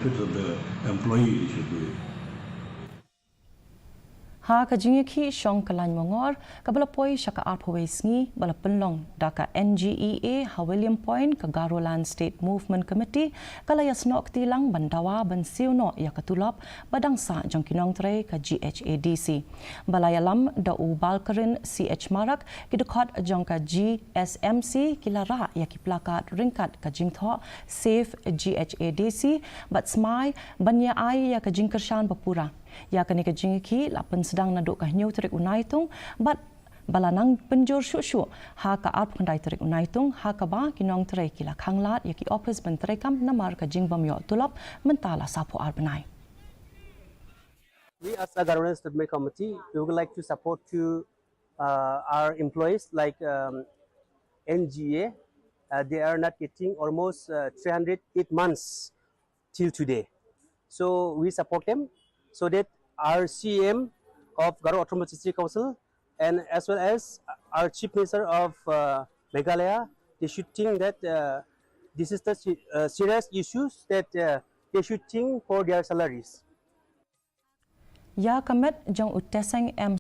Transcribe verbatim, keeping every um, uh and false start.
It's the employee issue. Ha ka jingïakhih shong ka lain mongor kaba la poi sha ka arphew wei sngi ba la pynlong da ka N G E A ha William Point ka Garoland State Movement Committee ka la ïasnoh kti lang ban dawa ban siew noh ïa ka tulop ba dang sah jong ki nongtrei ka G H A D C. Ba la ïalam da u Balkarin C H Marak, ki dkhot jong ka G S M C ki la rah ïa ki plakat ryngkat ka jingthoh Save G H A D C bad smai ban ïa ai ïa ka jingkyrshan ba pura. Ïa kane ka jingïakhih la pynsdang naduh ka hynñiew tarik u Naitung bad ba la nang pynjur shuh shuh ha ka arphew khyndai tarik u Naitung ha kaba ki nongtrei ki la khang lad ïa ki ophis ban treikam namar ka jingbym ïoh tulop mynta la saphew ar bnai. We as a Garoland State Movement Committee, we would like to support to uh, our employees like um, N G A. Uh, they are not getting almost uh, three hundred eight months till today. So we support them so that our C M of Garo Autonomous District Council and as well as our Chief Minister of uh, Meghalaya, they should think that uh, this is the se- uh, serious issues that uh, they should think for their salaries. Ïa ka met jong u Teseng M